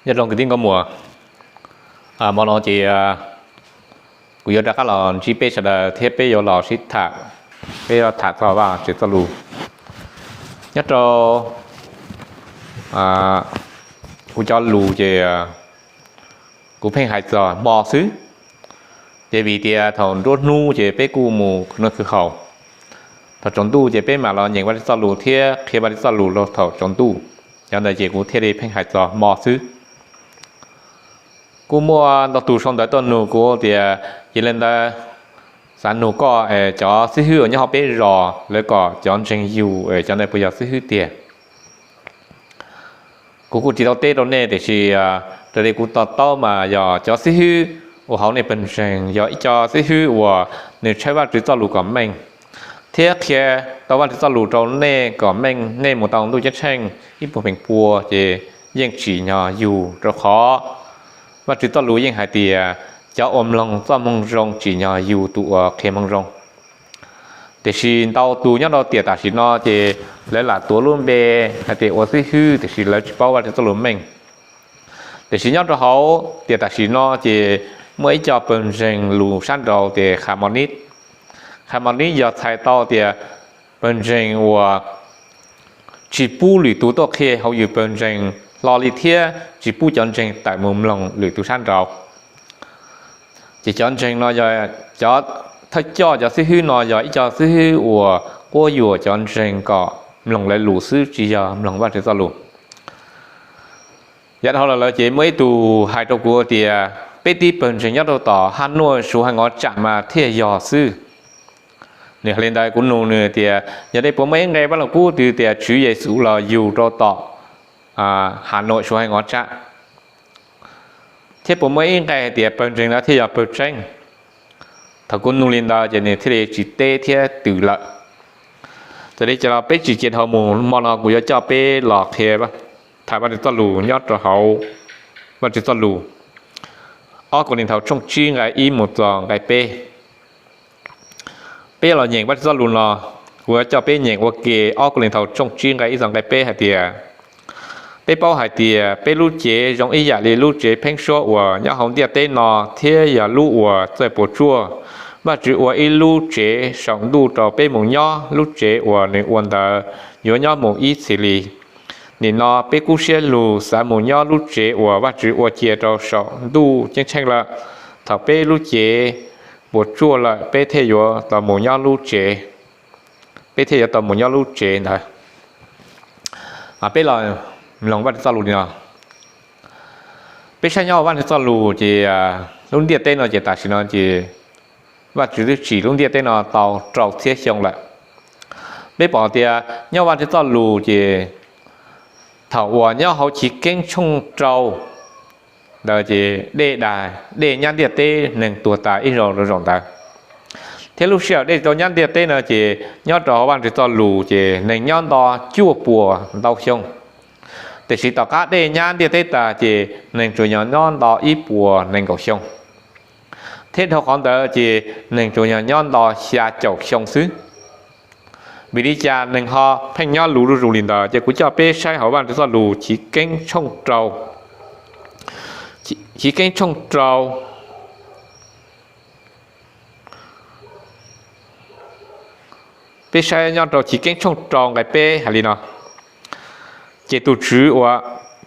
Nyob zoo kwv tij nkauj muam, hmo no ces kuv yuav rov qab los ntsib peb sawv daws thiab peb yuav los sib tham, peb yuav tham txog Vajtswv txoj lus. Nyob rau kuv cov lus ces kuv pheej hais txog hmo xwb, ces vim tias thaum nruab hnub ces peb kuj mus khwv noj khwv haus, thaum tsaus ntuj ces peb mam los nyeem Vajtswv txoj lus thiab qhia Vajtswv txoj lus rau thaum tsaus ntuj. Cov ntawd ces kuv thiaj li pheej hais txog hmo xwb. Kuj muaj ntau tus sau ntawv tuaj nug kuv tias, yog li ntawd xav nug koj es cov xib hwb uas nyob hauv peb zos lawv kom cov ntseeg yug es cov ntawd puas yog xib hwb tiag? Kuv kuj tsis tau teb rau nej, tiam sis raws li kuv to taub mas yog cov xib hwb uas hauv nej pawg ntseeg yog ib co xib hwb uas nws tshawb Vajtswv txoj lus kom meej thiab qhia tau Vajtswv txoj lus rau nej kom meej, nej mus tau ntuj ceeb tsheej ib puas feem pua ces yeej tsim nyog yug, rau qhov Vajtswv txoj lus yeej hais tias cov uas mloog txoj moo zoo tsim nyog yug tus uas qhia moo zoo. Tiam sis ntau tus nyob rau tiam tam sim no ces lawv lam tuav lub npe hais tias ua xib hwb, tiam sis lawv tsis paub Vajtswv txoj lus meej. Tiam sis nyob rau hauv tiam tam sim no ces muaj ib co pawg ntseeg lus sab nraud tias Qha Mos Nib. Qha Mos Nib yog txhais tau tias pawg ntseeg uas tsis pub lwm tus tuaj qhia hauv yus pawg ntseeg hlo li thiab tsis pub cov ntseeg tawm mus mloog lwm tus sab nraud. Ces cov ntseeg no yog cov thawj coj, cov xib hwb no yog ib co xib hwb uas quab yuam cov ntseeg kom mloog lawv lus xwb, tsis yog mloog Vajtswv txoj lus. Yav dhau los lawm ces muaj ib tug hais rau kuv tias peb tib pawg ntseeg nyob rau tom Haj Nuaj Suv Haj Ngov Tsam mas thiaj yog xwb. Nws hais li ntawd kuv nug nws tias yog li puas muaj ib nqe Vaj Lug Kub twg tias Tswv Yexus los yug rau tom Haj Nuaj Suv Haj Ngov Tsam, thiab puas muaj ib nqe hais tias pawg ntseeg ntawd thiaj yog pawg tseeb. Thaum kuv nug li ntawd ces nws thiaj li tsis teb thiab twm lawm. Txawm li cas los peb tsis cia dhau mus, hmo no kuv yuav coj peb los qhia, tham Vajtswv txoj lus nyob rau hauv Vajtswv txoj lus, Ob Kauleethaus tshooj tsib nqe ib mus txog nqe peb. Peb yuav los nyeem Vajtswv txoj lus no, kuv yuav coj peb nyeem ua ke Ob Kauleethaus tshooj tsib nqe ib txog nqe peb hais tias, peb paub hais tias peb lub cev zoo ib yam li lub tsev pheeb suab uas nyob hauv ntiaj teb no thiab yog lub uas txawj puas tsuaj. Vajtswv ua ib lub tsev saum ntuj rau peb mus nyob, lub tsev uas nws ua ntawd yuav nyob mus ib txhis li. Nim no peb kub siab lug xav mus nyob lub tsev uas Vajtswv ua cia rau saum ntuj ceeb tsheej lawm. Thaum peb lub cev puas tsuaj lawm peb thiaj yuav tau mus nyob lub tsev, peb thiaj yuav tau mus nyob lub tsev ntawd. Peb los mloog Vajtswv txoj lus li no. Peb saib nyob Vajtswv txoj lus ces lub ntiaj teb no ces tam sim no ces Vajtswv twb tsim lub ntiaj teb no tau rau txhiab xyoo lawm. Peb pom tias nyob Vajtswv txoj lus ces thaum uas nyob hauv Chiv Keeb tshooj rau ntawd ces dej dag, dej nyab ntiaj teb neeg tuag tas ib zaug rau zaum ntawd. Thiab lub sij hawm dej rau nyab ntiaj teb no ces nyob rau hauv Vajtswv txoj lus ces neeg nyob nto cuaj puas ntau xyoo. Tiam sis tom qab dej nyab ntiaj teb tas ces neeg tsuas yog nyob nto ib puas nees nkaum xyoo. Thiab dhau qhov ntawd ces neeg tsuas yog nyob nto xya caum xyoo xwb. Vim li cas neeg ho pheej nyob luv zuj zus li ntawd? Ces kuv coj peb saib hauv Vajtswv txoj lus Chiv Keeb tshooj rau, Chiv Keeb tshooj rau, peb saib nyob rau Chiv Keeb tshooj rau nqe peb hais li no: Ces tus Tswv ua,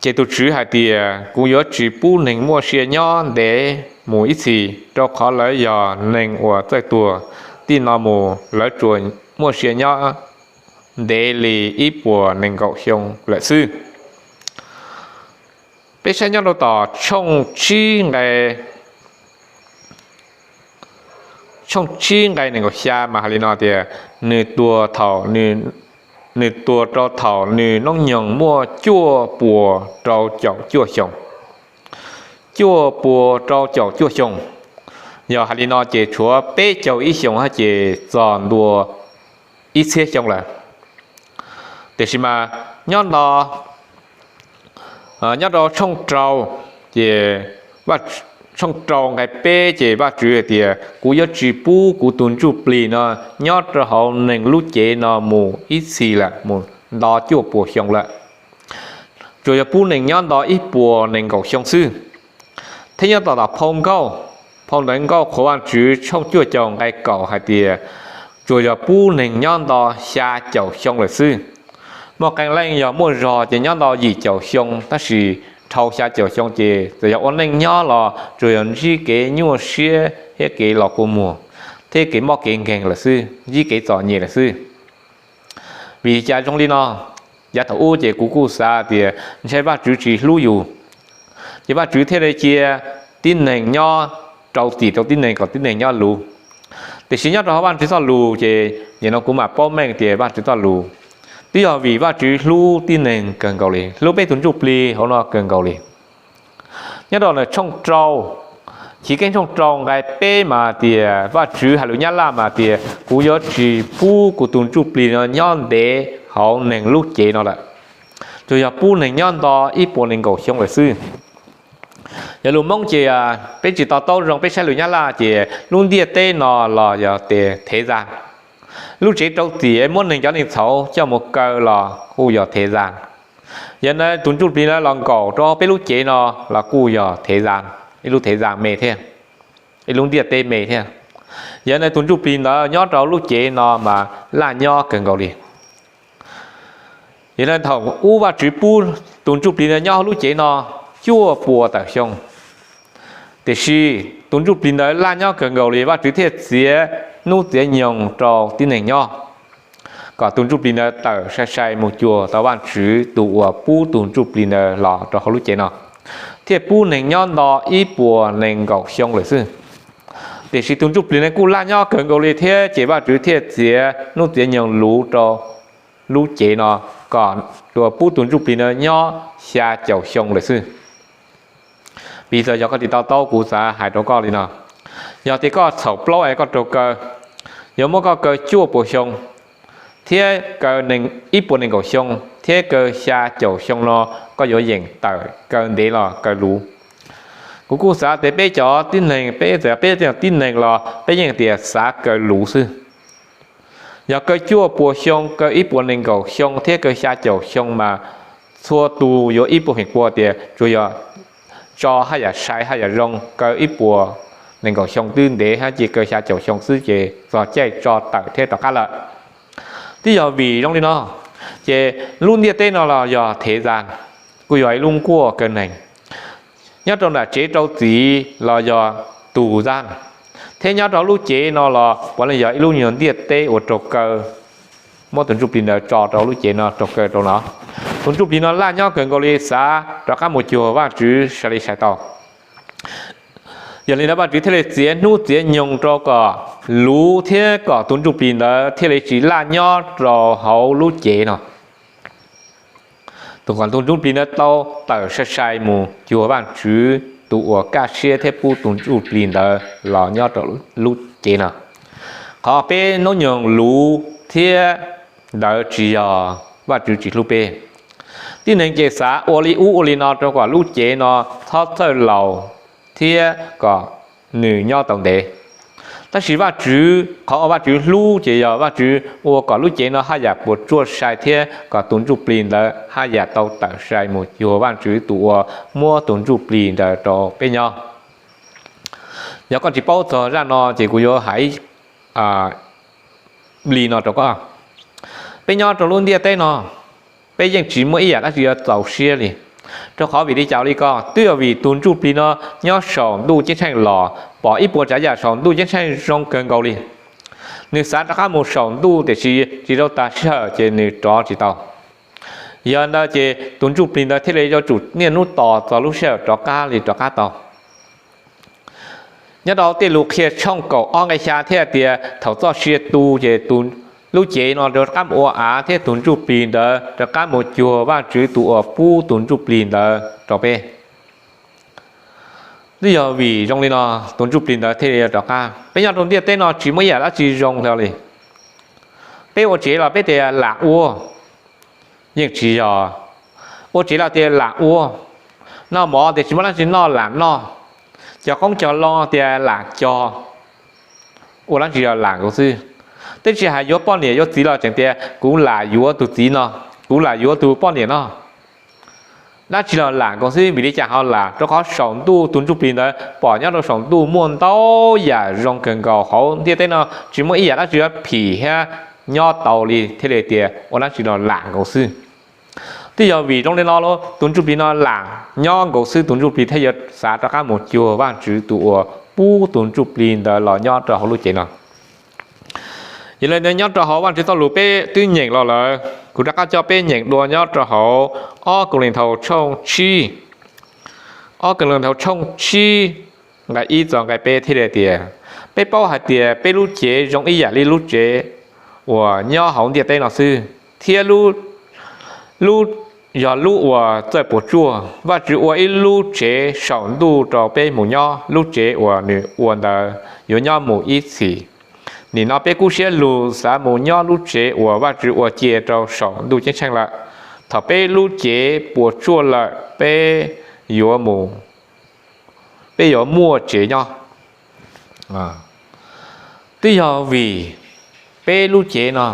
ces tus Tswv hais tias, kuv yuav tsis pub neeg muaj sia nyob ntev mus ib txhis, rau qhov lawv yog neeg uas txawj tuag. Txij no mus lawv tsuas muaj sia nyob ntev li ib puas nees nkaum xyoo lawm xwb. Peb saib nyob rau tom tshooj tsib nqe, tshooj tsib nqe nees nkaum xya mas hais li no tias, nws tuag thaum, nws tuag rau thaum nws hnub nyoog muaj cuaj puas rau caum cuaj xyoo. Cuaj puas rau caum cuaj xyoo. Yog hais li no ces tshuav peb caug ib xyoos ces txog ntua ib txhiab xyoo lawm. Tiam sis mas nyob no, nyob rau tshooj rau, ces tshooj rau nqe peb ces Vajtswv hais tias, kuv yuav tsis pub kuv tus ntsuj plig no nyob rau hauv neeg lub cev no mus ib txhis lawm, mus nto cuaj puas xyoo lawm. tsuas yog pub neeg nyob nto ib puas nees nkaum xyoo xwb. Thiab nyob tom tom phau nkauj, phau ntawv nkauj qhuas Vajtswv tshooj cuaj caum nqai kaum hais tias tsuas yog pub neeg nyob nto xya caum xyoo lawm xwb. Muaj qee leej yog muaj zog ces nyob nto yim caum xyoo, tab sis dhau xya caum xyoo ces txawm yog ua neej nyob los tsuas yog ntsib kev nyuaj siab thiab kev los kua muag, thiab kev mob kev nkeeg lawm xwb, ntsib kev txom nyem lawm xwb. Vim li cas zoo li no? Yav thaum ub ces kuv kuj xav tias ntshai Vajtswv tsis hlub yus, ces Vajtswv thiaj li cia tib neeg nyob rau tim rau tib neeg kom tib neeg nyob luv. Tiam sis nyob rau hauv Vajtswv txoj lus ces nim no kuv mam paub meej tias Vajtswv txoj lus, twb yog vim Vajtswv hlub tib neeg kawg nkaus li, hlub peb tus ntsuj plig hauv no kawg nkaus li. Nyob rau ntawm tshooj rau, Chiv Keeb tshooj rau nqai peb mas tias Vajtswv hais lus Nyab Laj mas tias kuv yuav tsis pub kuv tus ntsuj plig no nyob ntev hauv neeg lub cev no lawm, tsuas yog pub neeg nyob nto ib puas nees nkaum xyoo lawm xwb. Yog lus Hmoob ces peb tsis to taub zoo, peb saib lus Nyab Laj ces lub ntiaj teb no los yog tias thế gian, lub tsev rau txim muab neeg cov neeg txhaum coj mus kaw los kuj yog thế gian. Yog ntawd tus ntsuj plig ntawd los nkaum rau peb lub cev no los kuj yog thế gian, ib lub thế gian me thiab, ib lub ntiaj teb me thiab. Yog ntawd tus ntsuj plig ntawd nyob rau lub cev no mas laj nyob kawg nkaus li. Yog ntawd thaum ub Vajtswv pub tus ntsuj plig ntawd nyob hauv lub cev no cuaj puas tawm xyoo, tiam sis tus ntsuj plig ntawd laj nyob kawg nkaus li, Vajtswv thiaj txiav hnub txiav nyoog rau tib neeg nyob, kom tus ntsuj plig ntawd tawm sai sai mus cuag tau Vajtswv tus uas pub tus ntsuj plig ntawd los rau hauv lub cev no, thiaj pub neeg nyob nto ib puas nees nkaum xyoo lawm xwb. Tiam sis tus ntsuj plig ntawd kuj laj nyob kawg nkaus li thiab, ces Vajtswv thiaj txiav hnub txiav nyoog luv rau lub cev no, kom tus uas pub tus ntsuj plig ntawd nyob xya caum xyoo lawm xwb. Vim txawm yog koj tsis to taub, kuv xav hais rau koj li no, yog tias koj txhaum plaub es koj raug kaw, yuav muab koj kaw cuaj puas xyoo, thiab kaw ib puas nees nkaum xyoo thiab kaw xya caum xyoo no, koj yuav yeem tawm kaw ntev los kaw luv? Kuv kuj xav tias peb cov tib neeg, peb txawm peb tib neeg los peb yeej tias xav kaw luv xwb. Yog kaw cuaj puas xyoo, kaw ib puas nees nkaum xyoo thiab kaw xya caum xyoo mas txhua tus yuav ib puas feem pua tias tsuas yog tso haj yam sai haj yam zoo, kaw ib puas nees nkaum xyoo twb ntev hab, ces kaw xya caum xyoo xwb ces txog caij tso tawm thiab rov qab lawm. Twb yog vim zoo li no, ces lub ntiaj teb no los yog thế gian, kuj yog ib lub nkuaj kaw neeg. Nyob rau nram tsev rau txim los yog tu zaj, thiab nyob rau lub cev no los puav leej yog ib lub nyuag ntiaj teb uas raug kaw, muab tus ntsuj plig ntawd tso rau lub cev no raug kaw rau no. Tus ntsuj plig no laj nyob kawg nkaus li, xav rov qab mus cuag Vajtswv sai li sai tau. Yog li ntawd Vajtswv thiaj li txiav hnub txiav nyoog rau kom luv thiab kom tus ntsuj plig ntawd thiaj li tsis laj nyob rau hauv lub cev no. Tus kom tus ntsuj plig ntawd tau tawm sai sai mus cuag Vajtswv tus uas kaj siab thiab pub tus ntsuj plig ntawd los nyob rau lub cev no. Qhov peb hnub nyoog luv thiab ntawd tsis yog Vajtswv tsis hlub peb. Tib neeg ces xav ua li ub ua li no rau kom lub cev no txhob txhawj laus thiab kom nws nyob tau ntev. Tab sis Vajtswv, qhov uas Vajtswv hlub ces yog Vajtswv ua kom lub cev no haj yam puas tsuaj sai thiab kom tus ntsuj plig ntawd haj yam tau tawm sai mus cuag Vajtswv tus uas muab tus ntsuj plig ntawd rau peb nyob. Yog koj tsis paub txog zaj no ces kuv yuav hais li no rau koj. Peb nyob rau lub ntiaj teb no, peb yeej tsis muaj ib yam dab tsi yuav txaus siab li. Rau qhov vim li cas li ko? Twb yog vim tus ntsuj plig no nyob saum ntuj ceeb tsheej los pom ib puas tsav yam saum ntuj ceeb tsheej zoo kawg nkaus li. Nws xav rov qab mus saum ntuj tiam sis tsis tau tas sij hawm ces nws rov tsis tau. Yog ntawd ces tus ntsuj plig ntawd thiaj li yuav tsum niaj hnub tos txog lub sij hawm rov qab li rov qab tau. Nyob rau Tej Lus Qhia tshooj kaum ob nqe xya thiaj tias thaum txoj sia tu ces lub cev no rov qab mus ua av thiab tus ntsuj plig ntawd rov qab mus cuag Vajtswv tus uas pub tus ntsuj plig ntawd rau peb. Twb yog vim zoo li no tus ntsuj plig ntawd thiaj li rov qab. Peb nyob rau ntiaj teb no tsis muaj ib yam dab tsi zoo hlo li. Peb ua tsev los peb tias lam ua, yeej tsis yog. Ua tsev los tias lam ua, noj mov tias tsis muaj dab tsi noj lam noj, cog qoob cog loo tias lam cog, ua dab tsi los lam nkaus xwb. Twb tsis hais yuav poj niam yuav txiv los tseem tias kuv lam yuav tus txiv no, kuv lam yuav tus poj niam no. dab tsi los lam nkaus xwb. Vim li cas ho lam? Rau qhov saum ntuj tus ntsuj plig ntawd pom nyob rau saum ntuj muaj ntau yam zoo kawg nkaus hauv ntiaj teb no, tsis muaj ib yam dab tsi yuav phim thiab nyob tau li thiaj li tias ua dab tsi los lam nkaus xwb. Twb yog vim zoo li no los tus ntsuj plig no lam nyob nkaus xwb, tus ntsuj plig thiaj yuav xav rov qab mus cuag Vajtswv tus uas pub tus ntsuj plig ntawd los nyob rau hauv lub cev no. Yog li ntawd nyob rau hauv Vajtswv txoj lus peb twb nyeem los lawm, kuv rov qab coj peb nyeem dua nyob rau hauv ob Kaus Lis Nthaus tshooj tsib, ob Kaus Lis Nthaus tshooj tsib nqai ib txog nqai peb thiaj li tias, peb paub hais tias peb lub cev zoo ib yam li lub tsev uas nyob hauv ntiaj teb no xwb, thiab lub yog lub uas txawj puas tsuaj. Vajtswv ua ib lub tsev saum ntuj rau peb mus nyob, lub tsev uas nws ua ntawd yuav nyob mus ib txhis. Nim no peb kub siab lug xav mus nyob lub tsev uas Vajtswv ua cia rau saum ntuj ceeb tsheej lawm. Thaum peb lub cev puas tsuaj lawm peb yuav mus, peb yuav muaj tsev nyob. Twb yog vim peb lub cev no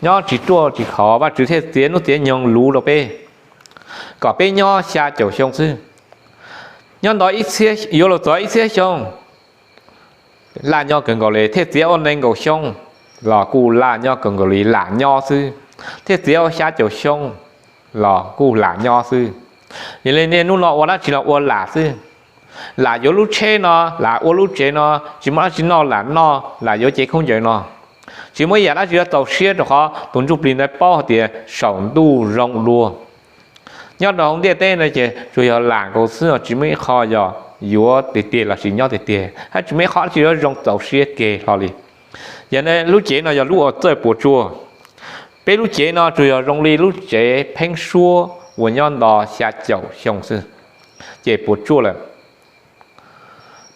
nyob tsis ruaj tsis khov, Vajtswv thiaj txiav hnub txiav nyoog luv rau peb kom peb nyob xya caum xyoo xwb. Nyob ntawd yuav luag txog ib txhiab xyoo, laj nyob kawg nkaus li, thiaj txiav ua nees nkaum xyoo los kuj laj nyob kawg nkaus li, lam nyob xwb. Thiaj txiav ua xya caum xyoo los kuj lam nyob xwb. Yog li niaj hnub no ua dab tsi los ua lam xwb. Lam yuav lub tsheb no, lam ua lub tsev no, tsis muaj dab tsi noj lam noj, lam yuav cev khaub ncaws no. Tsis muaj ib yam dab tsi yuav txaus siab rau qhov tus ntsuj plig ntawd paub hais tias saum ntuj zoo dua. Nyob rau hauv ntiaj teb no ces tsuas yog lam nkaus xwb, tsis muaj ib qho yog yuav tiag tiag lossis nyob tiag tiag, thiab tsis muaj ib qho dab tsi yuav zoo txaus siab kiag hlo li. Yog li lub cev no yog lub uas txawj puas tsuaj. Peb lub cev no tsuas yog zoo li lub tsev pheeb suab uas nyob nto xya caum xyoo xwb ces puas tsuaj lawm.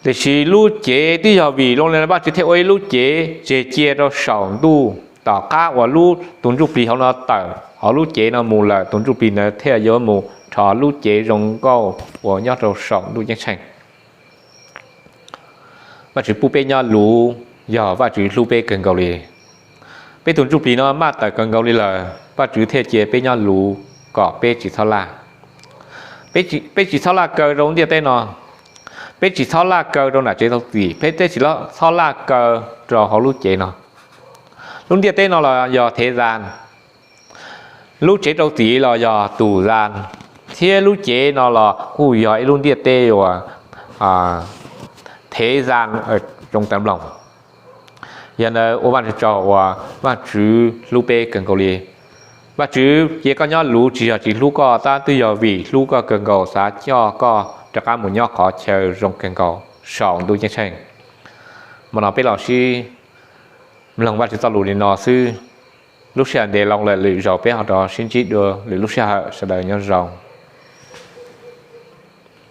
Tiam sis lub cev twb yog vim zoo li Vajtswv thiaj ua ib lub cev tseg cia rau saum ntuj, tom qab uas lub tus ntsuj plig hauv no tawm hauv lub cev no mus lawm, tus ntsuj plig ntawd thiaj yuav mus rho lub cev zoo nkauj uas nyob rau saum ntuj ceeb tsheej. Vajtswv pub peb nyob luv yog Vajtswv hlub peb kawg nkaus li. Peb tus ntsuj plig no maj tawm kawg nkaus li lawm, Vajtswv thiaj cia peb nyob luv kom peb tsis txhob laj. Peb tsis txhob laj kaw rau ntiaj teb no, peb tsis txhob laj kaw rau nram tsev rau txim, peb tsis txhob laj kaw rau hauv lub cev no. Lub ntiaj teb no los yog thev zas, lub tsev rau txim los yog tus zas, thiab lub cev no los kuj yog ib lub ntiaj teb uas thev zas zoo tawv nploog. Yog ntawd ua Vajtswv tsaug uas Vajtswv hlub peb kawg nkaus li. Vajtswv cia koj nyob luv tsis yog tsis hlub koj, tab twb yog vim hlub koj kawg nkaus xav coj koj rov qab mus nyob qhov chaw zoo kawg nkaus saum ntuj ceeb tsheej. Hmo no peb los sib mloog Vajtswv txoj lus li no xwb. Lub sij hawm ntev loo lawm, lwm zaus peb ho rov sib ntsib dua lwm lub sij hawm, sawv daws nyob zoo.